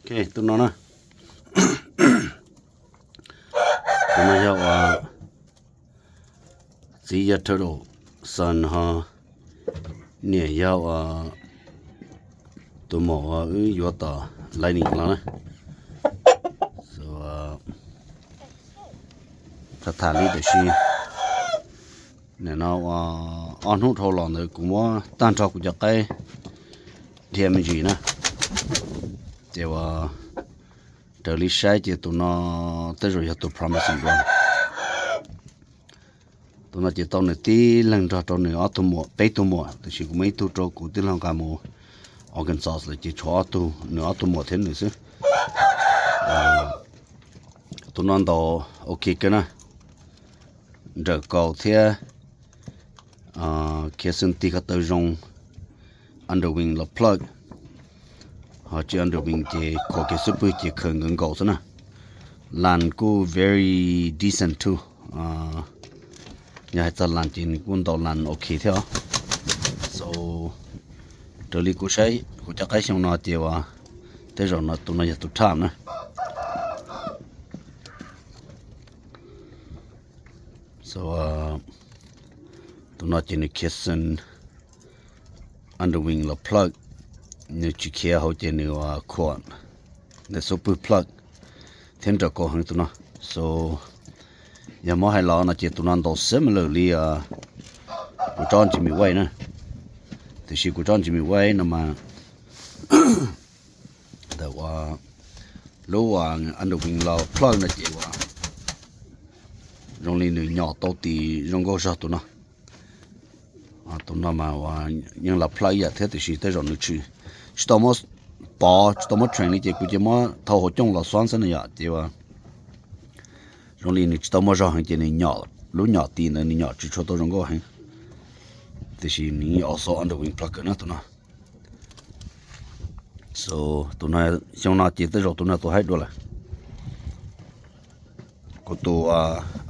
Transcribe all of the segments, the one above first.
Tus no na, tus no yog uas txiv yog Turtle son ho, niam yog uas tus muam uas wb yuav tom Lightning los na. Tham tham li tam sim no ua ob hnub dhau los ntawd kuv muab tag nrho kuv cov qaib dhia me ntsis na, ces ua raws li saib ces tus no tej zaum yog tus promising dua. Tus no ces tau nws tib leeg nrog rau nws ob tug muam, peb tug muam, tiam sis kuv muaj ib tug rau kuv tij laug nqa mus Arkansas lawm ces tshuav ob tug, nws ob tug muam thiab nws xwb. Tus no ntaus ok kawg na, nrawm kaus thiab khiav xwb, tig ko taw zoo, underwing los plug, ho tsis underwing ces khuam kiag xub pwg ces khaws nkawd nkaus xwb na. Las kuj very decent too. Yog hais txog las ces nws kuj ntaus las ok thiab os. So raws li kuv saib kuv cov qaib xyoo no ces uas tej zaum no tus no yog tus top na. So tus no ces nws khiav xwb, underwing los plug, nws tsis khiav hauv ces nws ua khuam, nws xub pwg plug thiab nrawm kaus heev tus no. So yog muab hais los no ces tus no ntaus similar li kuv tsob Jimmy White na, tiam sis kuv tsob Jimmy White no mas ntawm ua lub ua underwing los plug no ces ua zoo li nws nyom tau tis zoo nkauj zog tus no. Tus no mas ua yeej los plug ib yam thiab tiam sis tej zaum nws tsis tau muab pov, tsis tau muab train li ces kuv cia muab thau hauv cooj los xuab xwb na yom, ces ua zoo li nws tsis tau muaj zog heev ces nws nyom, lub nyom tis ntawd nws nyom tsis tshua tau zoo nkauj heev. Tiam sis nws also underwing plug na tus no. So tus no xyoo no ces tej zaum tus no tus haib dua lawm. Kuv tus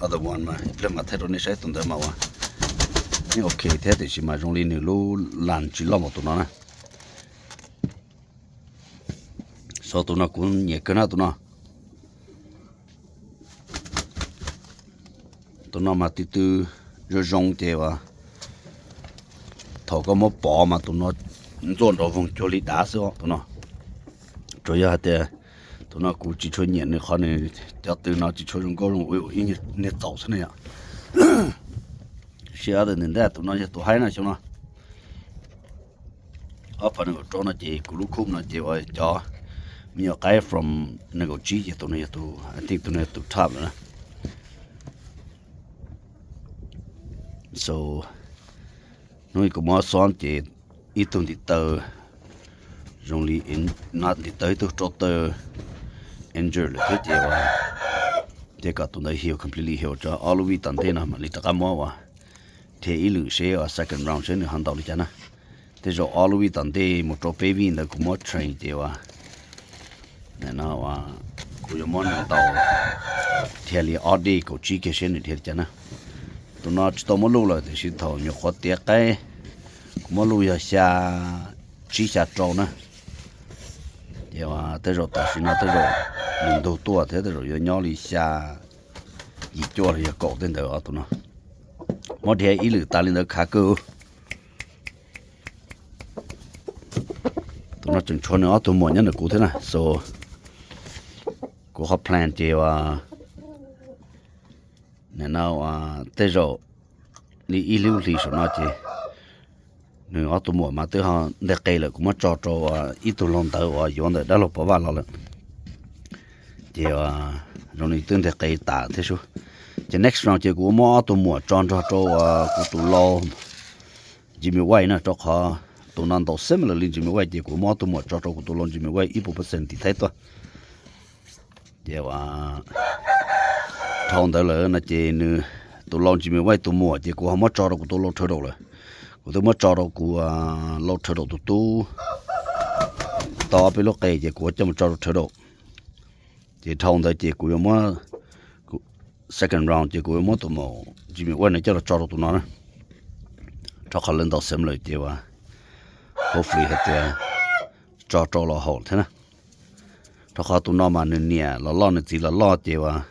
other one mas ib pliag mam thaij rau nej saib, tus ntawd mas ua yeej ok thiab tiam sis mas zoo li nws lub las tsis loj npaum tus no na. So tus no kuv nyiam kawg na tus no. Tus no mas tus twg zoo zoo ces uas thaum koj muab pov mas tus no ntxuaj nrov voog cuag li dav xwb os tus no. Tsuas yog hais tias tus no kuv tsis tshua nyiam nws qhov nws cov tw no tsis tshua zoo nkauj zoo ua ib niag txaus xwb na yom. Sib ab ntawm ntawm tus no yog tus haib na xyoo no. Ob phav nees nkaum rau no ces kuv lub coop no ces ua cov me nyuam qaib from nees nkaum tsib ces tus no yog tus, I think tus no yog tus top lawm na. So hnub kuv muab xob ces ib tug ntiv taw zoo li, ntiv taw ib tug rau taw injured lawm thiab ces ua ces kom tus ntawd heal completely heal tso ob lub vij tom ntej no mam li rov qab muab ua dhia ib lwm seb ua second round seb nws ho ntaus li cas na. Tej zaum ob lub vij tom ntej mus rau peb vij ntawd kuv muab train ces ua no kuv yuav muab nws ntaus dhia li ob dej kaum tsib kiag seb nws dhia li cas na. Tus no tsis tau muab luj lawm tiam sis thaum nyuam qhuav tiav qaib kuv muab luj yog xya, tsib xya rau na. Ces tej zaum tam sim no tej zaum nws ntug tuaj thiab tej zaum yuav nyob li xya, yim cuaj los yog kaum tej ntawd os tus no. Muab dhia ib lwm tas li ntawd khav kawg. Tus no tseem tshuav nws ob tug muam nyob ntawm kuv thiab na, so kuv qhov plan ces ua no tej zaum li ib lub hlis saum no ces nws ob tug muam mas twb ho nteg qe lawm, kuv muab tso rau ib tug laug ntawd uas yuav ntawm dab laug Pov Vaj los lawm. Ces zoo li twb nteg qe tas thiab sub. Ces next round ces kuv muab ob tug muam tso nrog rau kuv tus laug Jimmy White na, rau qhov tus no ntaus similar li Jimmy White ces kuv muab ob tug muam tso rau kuv tus laug Jimmy White ib puas percent tim Thaib tuaj. Ces ua dhau ntawd lawm no ces nws tus laug Jimmy White tus muam ces kuv ho muab tso rau kuv tus laug Turtle lawm. Kuv twb muab tso rau kuv laug Turtle tus tub tau ob peb lub qe ces kuv coj mus tso rau Turtle. Ces dhau ntawd ces kuv yuav muab second round ces kuv yuav muab tus maum Jimmy White no coj los tso rau tus no na. Rau qhov lawv ntaus similar ces ua hopefully hais tias tso rau los haum thiab na. Rau qhov tus no mas nws niam los loj nws txiv los loj ces uas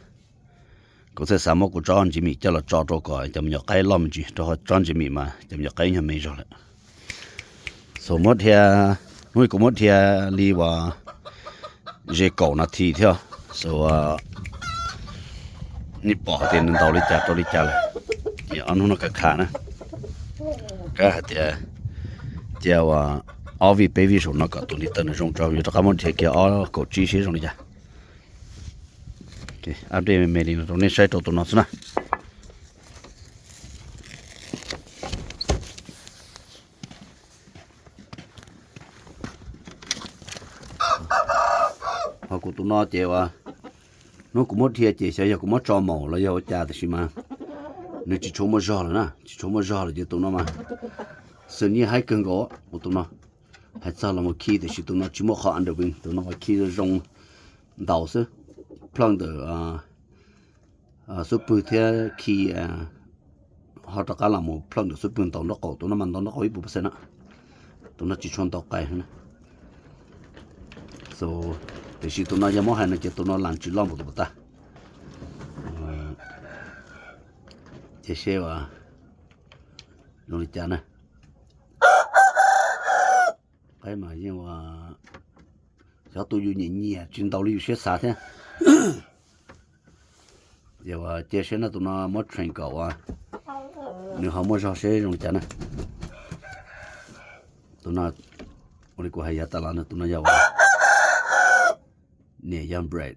kuv thiaj xav muab kuv tsob ntsis mim coj los tso rau kom cov me nyuam qaib loj me ntsis, rau qhov tsob ntsis mim mas cov me nyuam qaib nyuag me zog lawm. So muab dhia, hnub kuv muab dhia li uas ze kaum nas this thiab. So nej pom tias nws ntaus li cas rau li cas lawm. Ces ob hnub no khav khav na, kab hais tias cia uas ob vij peb vij saum no kom tus ntiv taw nws zoo tso, yuav rov qab muab dhia kiag ob kaum tsib seb zoo li cas. Update me me li no rau nej saib rau tus no xwb na. Ho kuv tus no ces uas hnub kuv muab dhia ces xyov yog kuv muab tso maum los yog ua cas, tiam sis mas nws tsis tshua muaj zog lawm na, tsis txhua muaj zog lawm ces tus no mas xwm nyiaj haib kawg nkaus. Kuv tus no hais txog los mus khi, tiam sis tus no tsis muaj qhov underwing, tus no mas khi zoo zoo ntaus xwb, ploj ntawm xub pwg thiab khi ho rov qab los mus ploj ntawm xub pwg ntaus nraub qaum, tus no mas ntaus nraub qaum ib puas percent na. Tus no tsis tshua ntaus qais na. So tiam sis tus no yog muab hais no ces tus no las tsis loj npaum tus puas tag. Ces seb uas zoo li cas na. Qaib mas yeej ua xyov tus yus nyiam nyiam tsis ntaus li yus siab xav thiab. Ces ua cia seb no tus no muab train kom uas nws ho muaj zog seb zoo li cas na. Tus no ua li kuv hais yav tas los no, tus no yog uas niam yog Brad,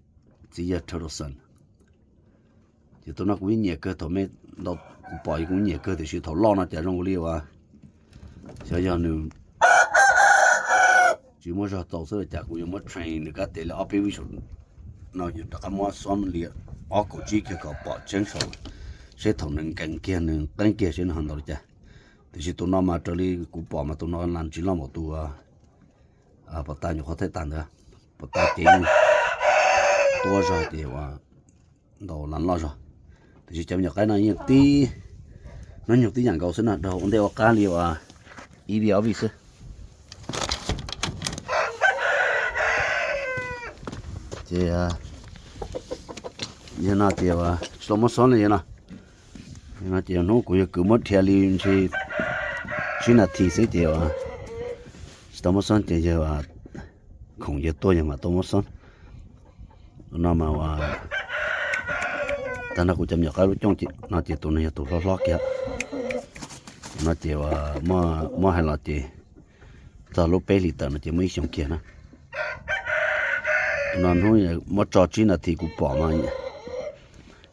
txiv yog Turtleson. Ces tus no kuv yeej nyiam kawg, thaum me ntau kuv pom kuv nyiam kawg, tiam sis thaum loj no cas zoo li uas xyov yog nws tsis muaj zog txaus xwb los cas, kuv yuav muab train nws kab tes li ob peb vij saum no, yuav rov qab muab xob li ob kaum tsib kiag kom pom tseeb saum, seb thaum nws nkees kiag nws qeeb kiag seb nws ho ntaus li cas. Tiam sis tus no mas raws li kuv pom mas tus no las tsis loj npaum tus puas tag, nyuam qhuav thaij tas ntawd, puas tag ces yeej tuab zog ces uas ntaus las loj zog. Tiam sis cov me nyuam qaib no yeej tib hnub nyoog tib yam nkaus xwb na, raug ua ntej ua qab li uas ib vij ob vij xwb. Ces yog no ces tsis tau muab xob li yog no. Yog no ces hnub kuv yog kwv muab dhia li ntshe tsib nas this xwb ces tsis tau muab xob ces yog khoom yawg tuaj yog mam tau muab xob. No mas ua tag no kuv cov me nyuam qaib lub cooj no ces tus no yog tus hlob hlob kiag. No ces muab hais los ces txog lub peb hlis tawm no ces muaj ib xyoos kiag na. No hnub muab tso tsib nas this kuv pom mas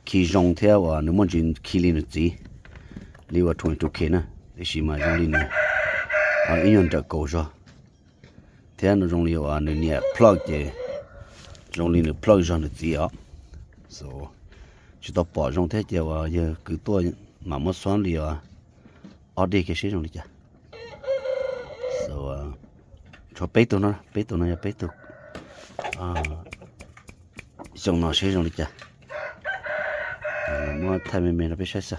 khi zoo thiab uas nws muaj ntsis khi li nws txiv, li uas twenty two K na, tiam sis mas zoo li nws ib nyuag nrawm kaus zog, thiab nws zoo li uas nws niam plawj ces zoo li nws plawj zog nws txiv os. So tsis tau pom zoo thiab ces uas yog kwv tuaj mam muab xob li uas ob dej kiag seb zoo li cas. So tshuav peb tug no, peb tug no yog peb tug xyoo no seb zoo li cas. Muab thaij me me rau peb saib xwb.